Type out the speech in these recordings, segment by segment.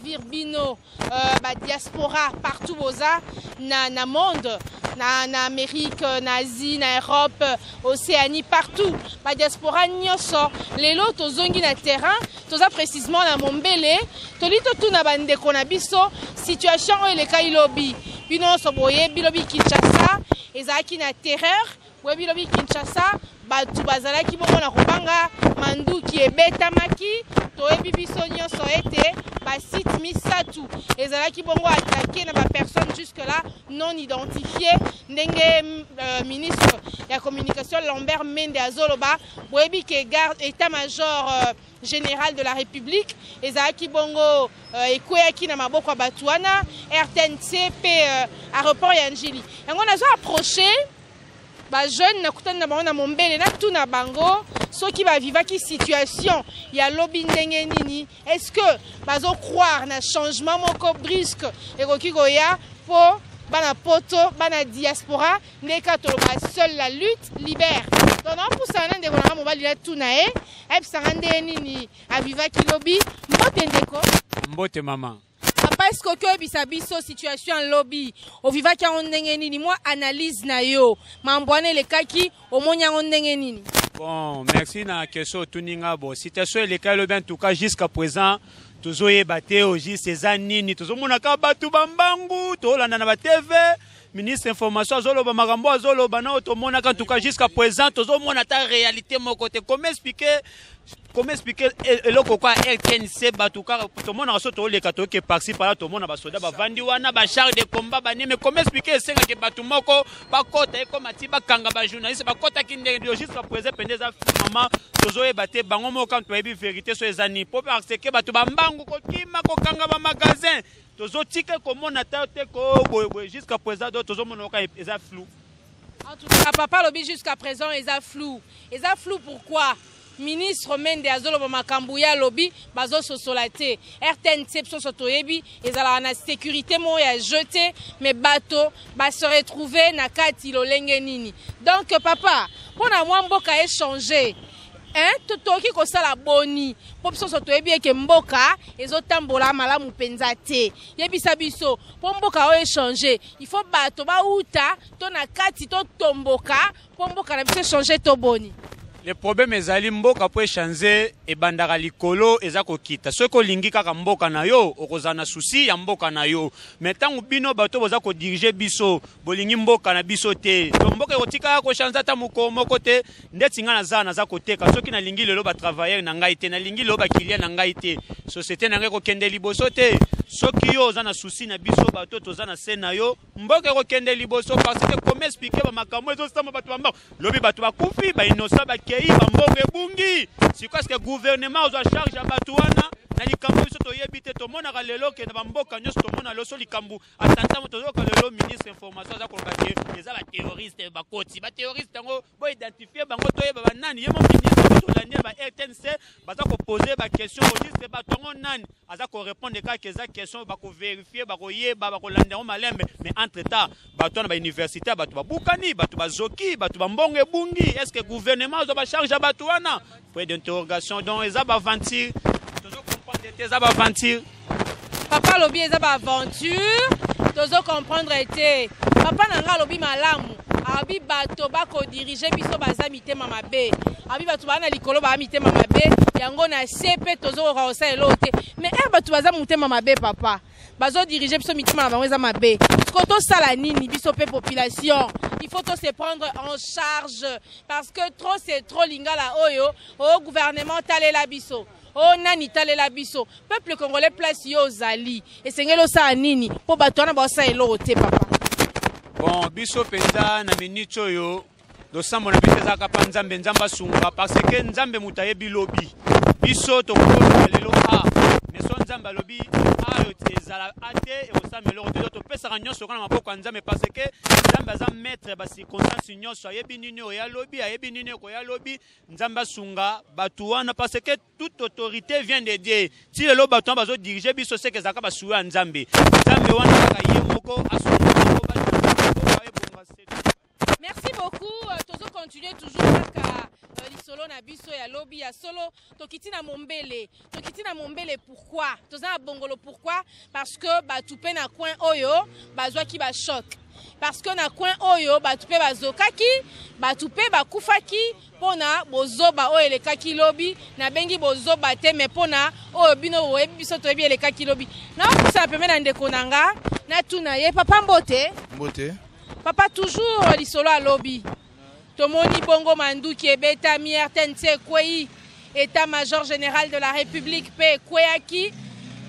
koservir bino ba diaspora partout boza na, na monde, na Amérique, na Asie, na Europe, Océanie, partout ba diaspora nyonso. Lelo tozongi na terrain, toza précisément na Mombele, toli totuna bandeko na biso situation oyo elekai lobi. Bino nyonso boyebi lobi Kinshasa ezalaki na terreur. Boyebi lobi Kinshasa bato bazalaki bongo na kobanga, manduki ebetamaki. Toyebi biso nyonso ete basite misatu ezalaki bongo attaqué na bapersone jusque là non identifié, ndenge ministre ya communication Lambert Mende azoloba. Boyebi ke garde état major général de la République ezalaki bongo ekweyaki na maboko ya bato wana, RTNC mpe aéroport ya Njili. Yango nazo approché bajeune, nakutani na bango na Mombele, natuna bango soki bavivaki situation ya lobi ndenge nini. Est-ce que bazocroire na changement moko brusque ekoki koya mpo bana poto, bana diaspora? Nde kaka toloba, seule la lutte libère. Donc naopusana na ndeko nanga mobali, natuna ye ayebisanga ndenge nini avivaki lobi. Mbote ndeko. Mbote mama. Papa, est-ce que oyebisa biso situation ya lobi, ovivaki yango ndenge nini? Mwa analyse na yo, mambo wana elekaki, omoni yango ndenge nini? Bon, merci na question otuni nga. Bon, situation elekaki lobi, en tout cas jusqu'à présent tozoyeba te au juste eza nini. Tozomona kaka bato bambangu, tolanda na batv, ministre information azoloba makambo azoloba na oyo tomonaka. En tout cas jusqu'à présent tozomona ata réalité moko te. Comment expliquer eloko kwa RTNC? Bato kaka tomonaka so toleka, toyoke par-ci par-là, tomona basoda bavandi wana, bachar de combat baneme. Comment expliquer esengaki bato moko bakota, ekoma ti bakanga bajournaliste? Bakotaki ndenge? Jusqu'à présent pende eza mama, tozoyeba te. Bango moko kaka toyebi vérité so eza nini, po parce que bato bambangu kokima, kokanga bamagasin, tozotika komona ta te ko boyeboye. Jusqu'à présent do tozomona oka eza flou. En tout cas papa alobi jusqu'à présent eza flou. Eza flou pourquoi? Ministre Mende azoloba makambo ye alobi, bazososola te. RTNC, biso nyonso toyebi ezalaka na sécurité moko ya jeu te, mais bato base retrouve na kati lolenge nini? Donc papa, mpo na mwa mboka échange, hein, tokoki kosala boni? Mpo biso nyonso toyebi eke mboka ezotambola malamu mpenza te. Yebisa biso, mpo mboka oyo échange, il faut bato bauta to na kati totomboka mpo mboka na biso échange to boni? Le problème ezali, mboka mpo echange ebandaka likolo, eza kokita. Soki olingi kaka mboka na yo, okozala na souci ya mboka na yo. Mais ntango bino bato boza kodiriger biso bolingi mboka na biso te, to mboka ekotikaka kochange ata mokolo moko te. Ndeti ngai naza koteka, soki nalingi lelo batravailleur na ngai te, nalingi lelo baclient na ngai te, société na ngai ekokende liboso te. Soki yo oza na souci na biso bato toza na se na yo, mboka ekokende liboso. Parce que comment expliquer bamakambo ezosama? Bato bambango lobi, bato bakufi, bainnocent bakei, bambongo ebungi. Sikoyo est-ce gouvernement ozwa charge ya bato wana na likambo? Biso toyebi te. Tomonaka lelo ke na bamboka nyonso, tomona lelo so likambo atanta mo, tozoyoka lelo ministre information aza koloba ke eza baterroriste bakoti. Baterroriste yango boidentifie bango, toyeba banani. Ye mo ministre, tolandi na ba RTNC, baza kopose baquestion au juste bato yango nani, aza korépondre kaka eza question bakovérifie, bakoyeba, bakolanda yango malembe. Mais entre temps bato wana, bauniversité, bato babukani, bato bazoki, bato bambongo ebungi. Est ce que gouvernement azwa bacharge ya bato wana? Point d'interrogation. Donc eza baaventure, tozocomprendre te, eza baaventure. Papa alobi eza baaventure, tozocomprendre te. Papa na ngai alobi malamu, alobi bato bakodirige biso baza mitema mabe, alobi bato baa na likolo baa mitema mabe, yango na se mpe tozokoka kosala eloko te. Mais ere bato baza motema mabe, papa, bazodirige biso, mitema na bango eza mabe. Siko tosala nini biso mpe population? Il faut to se prendre en charge parce que trop c'est trop. Lingala oyo o gouvernement talela biso, o nani talela biso, peuple congolais, place yo ozali, esengeli osala nini mpo bato wana baosala eloko te, papa? Bon, biso mpenza na minute oyo, losambo na biso ezalaka mpa Nzambe. Nzambe asunga, parce que Nzambe moto ayebi lobi. Biso tokoloba lelo a, mais so Nzambe alobi a ezala a te, ekosala eloko te. Topesaka nyonso kaka na maboko ya Nzambe, parce que Nzambe aza maître ya bacirconstance nyonso, ayebi nini oyo alobi, ayebi nini ekoya lobi. Nzambe asunga bato wana, parce que toute autorité vient de Dieu. Ti lelo bato wana bazodirige biso, seke ezalaka basuyo ya Nzambe. Nzambe wana kaka ye moko asunga bango, ebonga. Merci beaucoup. Tozo continuer toujours kaka lisolo. Lisolo na biso ya lobi ya solo, tokiti na Mombele, tokiti na Mombele pourquoi? Toza na Bongolo pourquoi? Parce que bato mpe na coin oyo bazwaki ba choc. Parce que na coin oyo bato mpe bazokaki, bato mpe bakufaki mpona bozoba oyo elekaki lobi. Nabengi bozoba te, mais mpona oyo bino boyebi, biso toyebi elekaki lobi. Naopusana pembe na ndeko na nga, natuna ye. Papa, mbote. Mbote. Papa, toujours lisolo alobi, tomoni bongo manduki ebetami, RTNC ekwei, état major général de la République mpe ekweyaki,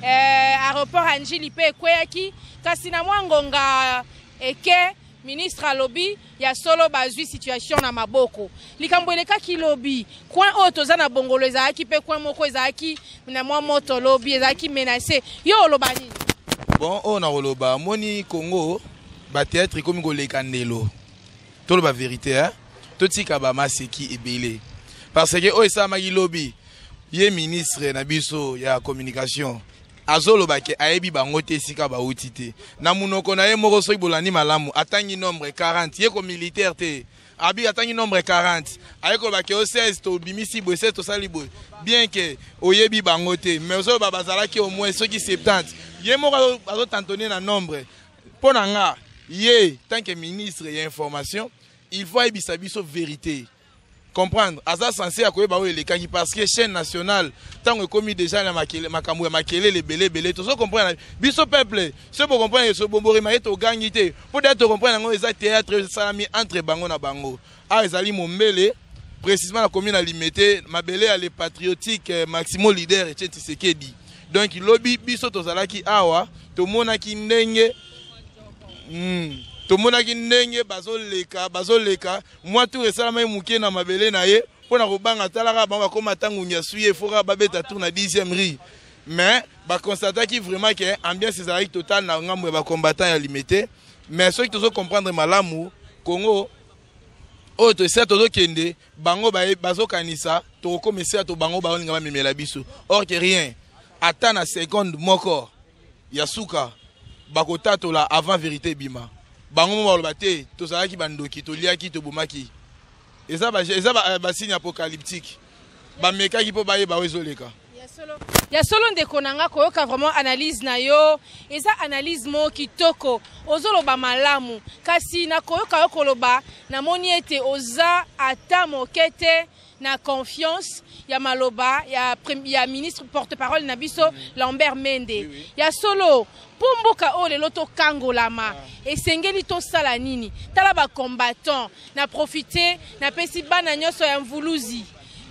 aéroport ya Njili mpe ekweyaki. Kasi na mwa ngonga eke, ministre alobi ya solo bazwi situation na maboko. Likambo elekaki lobi, coin oyo toza na Bongolo ezalaki mpe coin moko ezalaki na mwa moto lobi, ezalaki menacé. Yo oloba nini? Bon, oyo nakoloba, moni Congo, bathéâtre ekomi koleka ndelo. Toloba vérité, hein? Totika bamaseki ebele, parce que oyo esalamaki lobi, ye ministre na biso ya communication azoloba ke ayebi bango te, esika bauti te. Na munoko na ye moko, soki bolandi malamu, atangi nombre 40. Ye ko militaire te, abi atangi nombre 40, aye koloba ke o 16 tobimisi boye, 16 tosali boye. Bien ke oyebi bango te, mais ozoloba bazalaki au moins soki 70. Ye moko azotâtonner na nombre. Mpo na nga, ye tant que ministre ya information, il faut ayebisa biso vérité, comprendre. Aza censé ya koyeba oyo elekaki, parce que chaîne nationale, ntango ekomi déjà na makambo ya makelele ebele ebele, tozo comprendre biso peuple. So bocomprendre, so bomborema ye, togangi te mpo deya tocomprendre yango eza théâtre esalami entre bango na bango. Awa ezali Mombele, précisément nakomi na Limete, mabele ya le patriotique Maximo leader Etienne Tshisekedi. Donc lobi biso tozalaki awa, tomonaki ndenge bazoleka, bazoleka mwa tour esalamaki moke na mabele na ye mpo na kobanga. Talaka bango bakóma ntango nyasu ye foka babeta tour na 10e rue, mais baconstataki vraiment ke ambiance ezalaki totale na ngambo ya bacombattant ya Limete. Mais soki tozocomprendre malamu, Congo oyo tosala, tozokende, bango bazokanisa tokokoma esika to bango baolinga bamemela biso, or que rien, ata na seconde moko ya suka bakotatola avant vérité ebima. Bango mo baloba te tozalaki bandoki, toliaki, tobomaki. Eza basigne apocalyptique bamekaki mpo bayeba oyo ezoleka. Ya solo, ndeko na nga, koyoka vraiment analyse na yo, eza analyse moko kitoko, ozoloba malamu. Kasi na koyoka yo koloba, namoni ete oza ata moke te na confiance ya maloba ya ministre porte parole na biso Lambert Mende. Ya solo, mpo mboka oyo lelo tokangolama, esengeli tosala nini? Tala bacombattant na profite, napesi bana nyonso ya Mvuluzi,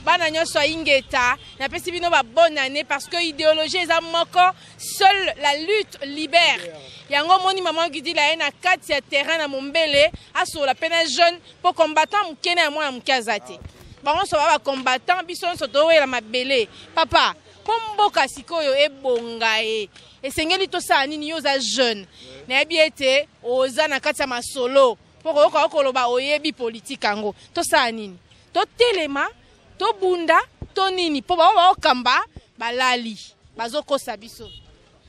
bana nyonso ya Ingeta, napesi bino babonne année, parce que idéologie eza moko, seule la lutte libère. Yango omoni mama Gudila ye na kati ya terrain na Mombele, asola mpe na jeune, mpo combattant moke na ya mwana moke aza te. Bango nyonso baa bacombattant, biso nyonso towela mabele. Papa, mpo mboka sikoyo ebonga ye, esengeli tosala nini? Yo oza jeune, nayebi ete oza na kati ya masolo, mpo koyoka okoloba oyebi politike yango. Tosala nini? Totelema, tobunda to nini? Mpo bango baokamba, balali, bazokosa biso.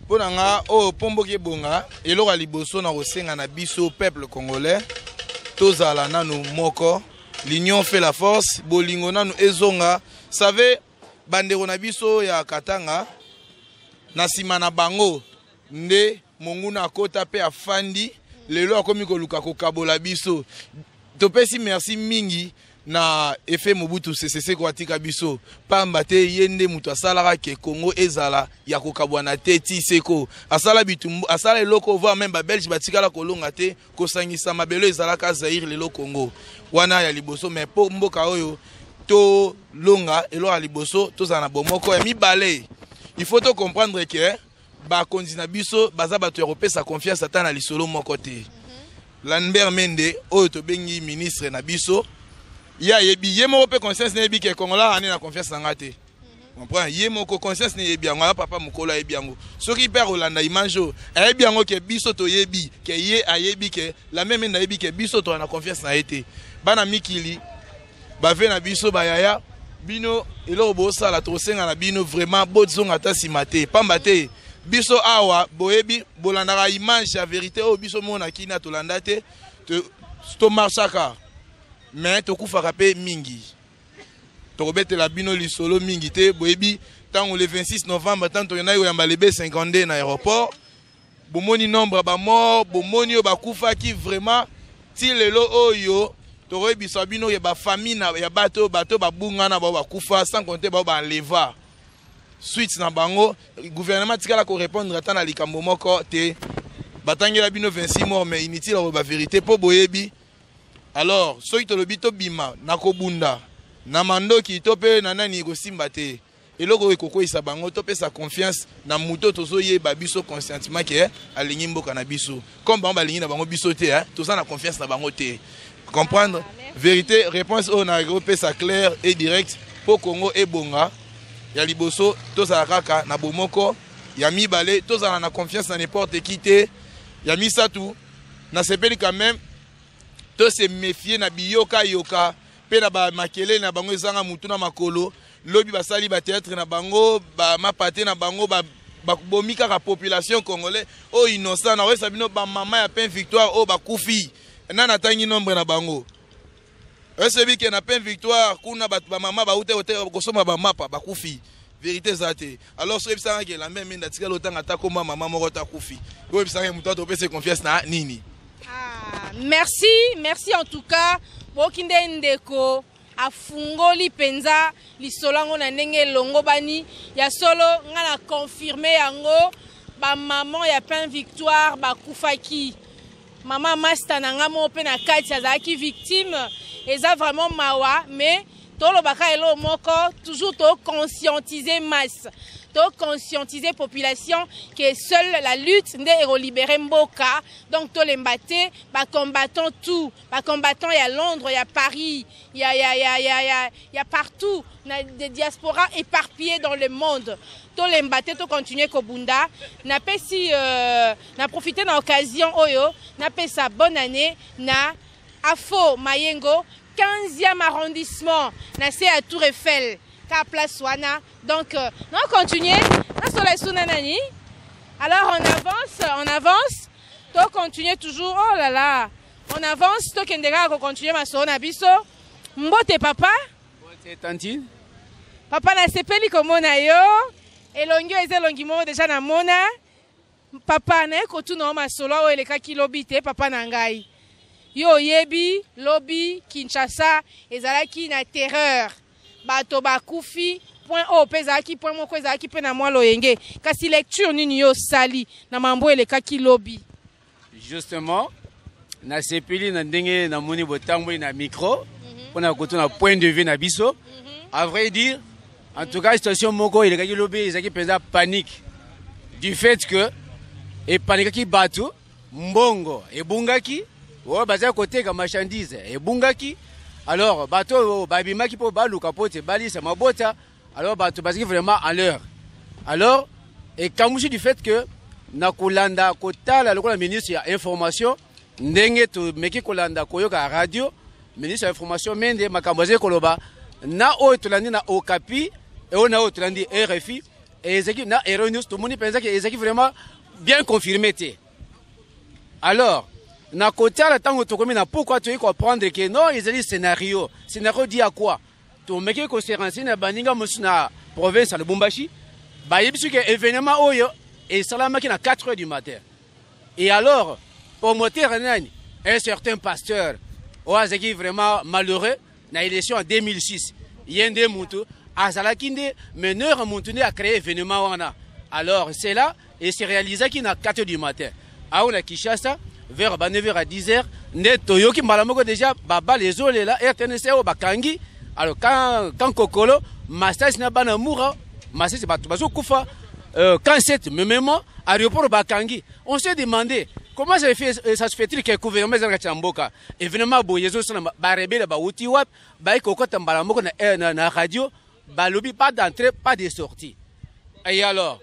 Mpo na nga, oyo mpo mboka ebonga, eloko ya liboso na kosenga na biso peuple congolais, tozala nanu moko. L'union fait la force. Bolingo nanu ezonga. Save bandeko na biso ya Katanga, na nsima na bango nde monguna akota mpe afandi. Lelo akomi koluka kokabola biso. Topesi merci mingi na efe Mobutu Sese Seko, atika biso pamba te. Ye nde moto asalaka ke Congo ezala ya kokabwana te ti seko. Asala bitumbu, asala eloko voire même Babelge batikala kolonga te, kosangisa mabelo ezalaka Zaire, lelo Congo. Wana ya liboso. Mais mpo mboka oyo tolonga, eloko ya liboso, tozala na bomoko. Ya mibale, il faut tocomprendre ke bakonzi na biso baza bato ya kopesa confiance ata na lisolo moko te. Lambert Mende oyo tobengi ministre na biso, ye ayebi ye moko mpe conscience nayebi ke Kongola ane na confiance na nga te. Comprend ye moko, conscience ne yebi yango. Aza papa mokolo, ayebi yango. Soki mpe akolanda image oyo, ayebi yango ke biso toyebi ke ye ayebi ke Lambert Mende ayebi ke biso toza na confiance na ye te. Bana mikili, bave na biso, bayaya bino, eloko bosala, tokosenga na bino vraiment bozonga ata nsima te, pamba te biso awa boyebi, bolandaka image ya vérité oyo biso monaki na tolanda te. Tomarchaka, mais tokufaka mpe mingi. Tokobetela bino lisolo mingi te. Boyebi ntango le 26 novembre, ntango tokendaki koyamba le B52 na aéroport, bomoni nombre ya bamort, bomoni oyo bakufaki. Vraiment, ti lelo oyo tokoyebisa bino ya bafamille ya bato, bato babungana, bao bakufa, sans compter bao baenlever. Suite na bango, gouvernement tikala korépondre ata na likambo moko te. Batangela bino 26 mort, mais inutile akoloba vérité mpo boyebi. Alors soki tolobi tobima na kobunda na mandoki to mpe na nani, ekosimba te. Eloko oyo ekokweyisa bango, topesa confiance na moto tozoyeba biso conscientement ke alingi mboka na biso. Comme bango balingi na bango biso te, toza na confiance na bango te. Comprendre? Ah, vérité, réponse oyo nakopesa claire et direct: mpo Congo ebonga, ya liboso tozala kaka na bomoko, ya mibale tozala na confiance na n'importe qui te, ya misato nasepeli quand même to se méfier na biyokayoka mpe na bamakelele na bango ezanga mutu na makolo. Lobi basali bathéâtre na bango, bamapate na bango, babomi kaka population congolais oyo innocent. Na oyesa bino bamama ya Pain Victoire oyo bakufi, nani atangi nombre na bango? Oyebi ke na Pain Victoire kuna bato, bamama bauta kosomba bamapa, bakufi. Vérité eza te. Alors so oyebisanga ke Lambert Mende atikali otanga ata komba mama moko ta akufi, oyebisanga moto ato opesa confiance na nini? Ah, merci, merci en tout cas. Boyoki nde ndeko afungoli mpenza lisolo yango na ndenge elongobani. Ya solo, ngai na confirme yango, bamama ya Pain Victoire bakufaki. Mama master na ngai moko mpe na kati azalaki victime. Eza vraiment mawa, mais tolobaka eloko moko toujours: toconscientiser masse, toconscientiser population que seule la lutte nde ekolibérer mboka. Donc tolemba te, bacombattant, tout bacombattant ya Londres, ya Paris, ya partout na des diaspora éparpillés dans le monde, tolemba te, tocontinue kobunda. Napesi na profite na occasion oyo napesa bonne année na Afo Mayengo, 15e arrondissement, na se ya Tour Eiffel ka place wana. Donc na continue nasola esu na nani. Alors on avance, on avance, to continue toujours. Oh là là, on avance, tokende kaka kocontinue masolo na biso. Mbote, papa. Mbote, tantine. Papa, nasepeli komona yo. Elongi oyo eza elongi moko deja namona. Papa, naye kotuna yo masolo oyo elekaki lobi te. Papa na ngai, yo oyebi lobi Kinshasa ezalaki na terreur, bato bakufi. Point oyo mpe ezalaki point moko ezalaki mpe na mwa loyenge, kasi lecture nini yo osali na mambo elekaki lobi? Justement, nasepeli na ndenge namoni botamboli na micro mpona kotuna point de vue na biso. À vrai dire, en tout cas, situation moko elekaki lobi ezalaki mpenza panique, du fait que epanikaki bato, mbongo ebungaki, oyo bazali koteka marchandise ebungaki. Alors bato oyo babimaki mpo baluka mpo te balisa mabota, alors bato bazalaki vraiment en l'heure. Alors ekamwisi du fait que na kolanda kotala lokola ministre ya information, ndenge tomeki kolanda koyoka radio, ministre ya information Mende, makambo azali koloba na oyo tolandi na Okapi, oyo na oyo tolandi RFI, ezalaki na Euro News, tomoni mpenza ke ezalaki vraiment bien confirmé te. Alors na kotala ntango tokomi na pourquoi toyei comprendre ke non, ezali scénario. Scénario dit à quoi? Tomeki kose renseigner na baninga mosusu na province ya Lubumbashi, bayebi soki événement oyo esalamaki na 4 heures du matin. Et alors promoteur nani? Un certain pasteur oyo azalaki vraiment malheureux na élection en 2006. Ye nde mutu azalaki nde meneur, mutu nde acréé événement wana. Alors c'est là et se réalisaki na 4 heures du matin awa na Kinshasa, vers ba 9 heures à 10 heures nde toyoki mbala moko déjà babale ezolela, RTNC oyo bakangi. Alors quand kokolo masasi na bana mura masasi, bato bazokufa, quand cette mêmement aéroport bakangi, on s'est demandé comment ça se fait-il que gouvernement eza na kati ya mboka, événement boye ezosala, barebele bauti wapi, bayi kokɔta mbala moko na radio, balobi pas d'entrée, pas de sortie. Et alors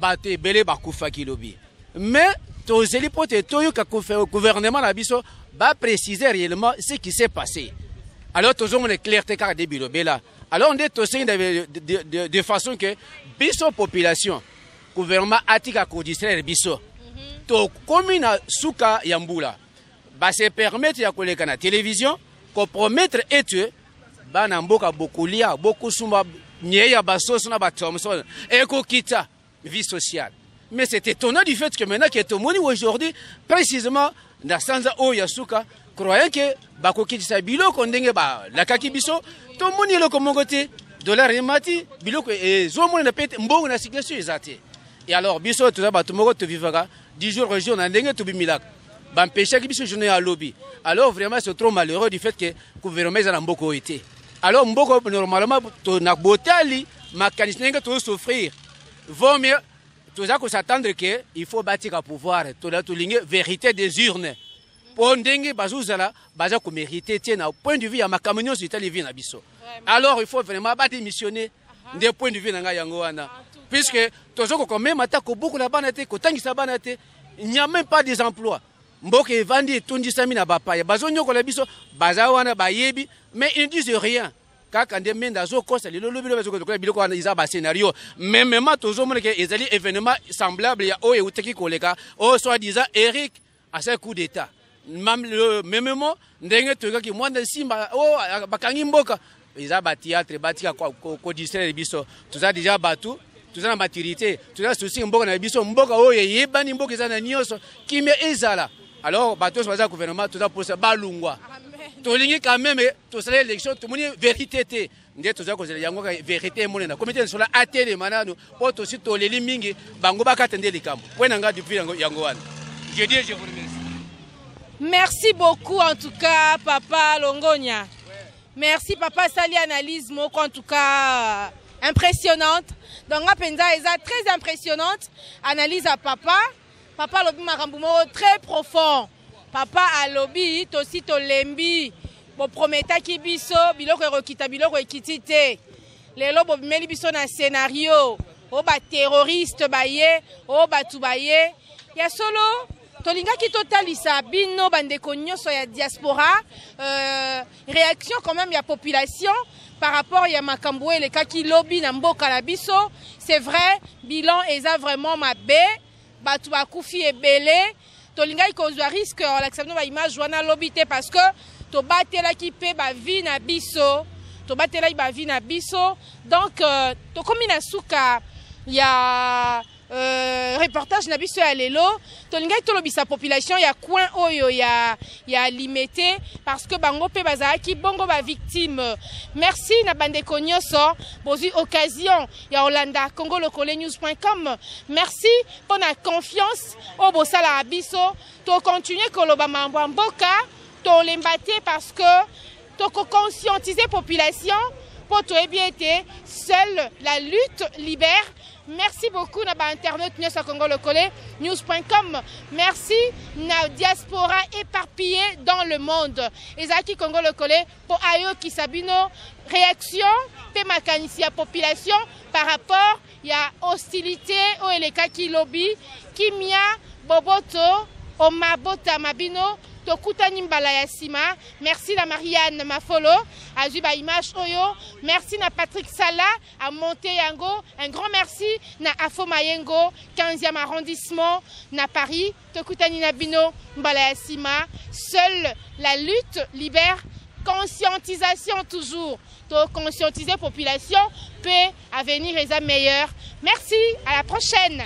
bato ebele bakufaki lobi, mais tozeli mpo te toyoka gouvernement na biso bapréciser réellement ce qui s'est passé. Alors tozomona clarté kaka de bilobela. Alors nde tosengi de façon que biso population, gouvernement atika kodistraire biso. Tokomi na suka ya mbula, base permettre ya koleka na télévision kopromettre ete Bana mboka bokolia, bokosumba nyei ya basoso na bathomson, ekokita vie sociale. Mais c'est étonnant du fait que maintenant que tomoni aujourd'hui, précisément na sanza oyo ya suka, croyant que bakokitisa biloko ndenge balakaki biso, tomoni eloko moko te. Dollar emati, biloko ezomonana pe te, mbongo na circulation eza te. Et alors biso toza bato moko tovivaka du jour au jour na ndenge tobimilaka, bampeshaki biso journée ya lobi. Alors vraiment, c'est trop malheureux du fait que gouvernement eza na mboka oyo te. Alors mboka normalement na botali makanisi ndenge tozosouffrir, vaut mieux toza kos'attendre que il faut batika pouvoir, tola tolingi vérité des urnes, mpo ndenge bazozala baza komérite te na point de vue ya makambo nyonso etali vie na biso. Alors il faut vraiment badémissionner. Nde point de vue na ngai yango wana, puisque tozokoka même ata kobokola bana te, kotangisa bana te, il n'y a même pas des emplois. Mboka evandi etondisami na bapaya, bazonyokola biso, baza wana bayebi, mais ils ne disent rien. Kaka nde Mende azokosa lelo, lobi lobi azokosa. Biloko wana eza bascénario. Mêmement tozomona ke ezali événement semblable ya oyo eutaki koleka, oyo soi disant Eric asali coup d'état. Mêmement ndenge toyokaki Mwanda Nsimba o bakangi mboka, eza bathéâtre. Batika kodistraire biso. Toza déjà bato, toza na maturité, toza souci mboka na biso, mboka oyo eyebani, mboka eza na nyonso, kimia ezala. Alors bato nyonso baza gouvernement, toza posa balungwa. Tolingi quand même tosala élection, tomoni vérité te, nde toza kozela yango kaka vérité emonena. Comité national atelema nanu, mpo tosi toleli mingi, bango bakata nde likambo. Po na ngai depuis yango wana, je dis, je vous remercie. Merci beaucoup en tout cas, papa Longonia. Merci papa. Sali analyse moko en tout cas impressionnante. Donc nga mpenza eza très impressionnante analyse ya papa. Papa alobi makambo moko très profond. Papa alobi tosi tolembi, boprometaki biso biloko ekokita, biloko ekiti te. Lelo bobimeli biso na scénario oyo baterroriste baye, oyo bato baye. Ya solo, tolingaki totalisa bino bandeko nyonso ya diaspora réaction quand même ya population par rapport ya makambo oyo elekaki lobi na mboka na biso. C'est vrai, bilan eza vraiment mabe, bato bakufi ebele. Tolingaki kozwa risque olakisa bino baimage wana lobi te, parce que tobatelaki mpe bavie na biso, tobatelaki bavie na biso. Donc tokomi na suka ya reportage na biso ya lelo. Tolingaki tolobisa population ya coin oyo ya Limete, parce que bango mpe bazalaki bongo bavictime. Merci na bandeko nyonso bozwi occasion ya kolanda congolokole news.com. Merci mpo na confiance oyo bosalaka biso. Tokontinue koloba mambo ya mboka, tolemba te, parce que tokoconscientiser population mpo toyebi ete seule la lutte libère. Merci beaucoup na bainternet nyonso ya congolokole news.com. Merci na diaspora éparpillée dans le monde. Ezalaki Congo Lokole mpo ayokisa bino réaction mpe makanisi ya population par rapport ya hostilité oyo elekaki lobi. Kimia boboto omabotama bino. Tokutani mbala ya nsima. Merci na Marianne Mafolo azwi baimage oyo. Merci na Patrick Sala amonte yango. Un grand merci na Afo Mayengo, 15e arrondissement na Paris. Tokutani na bino mbala ya nsima. Seule la lutte libère. Conscientisation toujours, toconscientiser population mpe avenir eza meilleur. Merci, à la prochaine.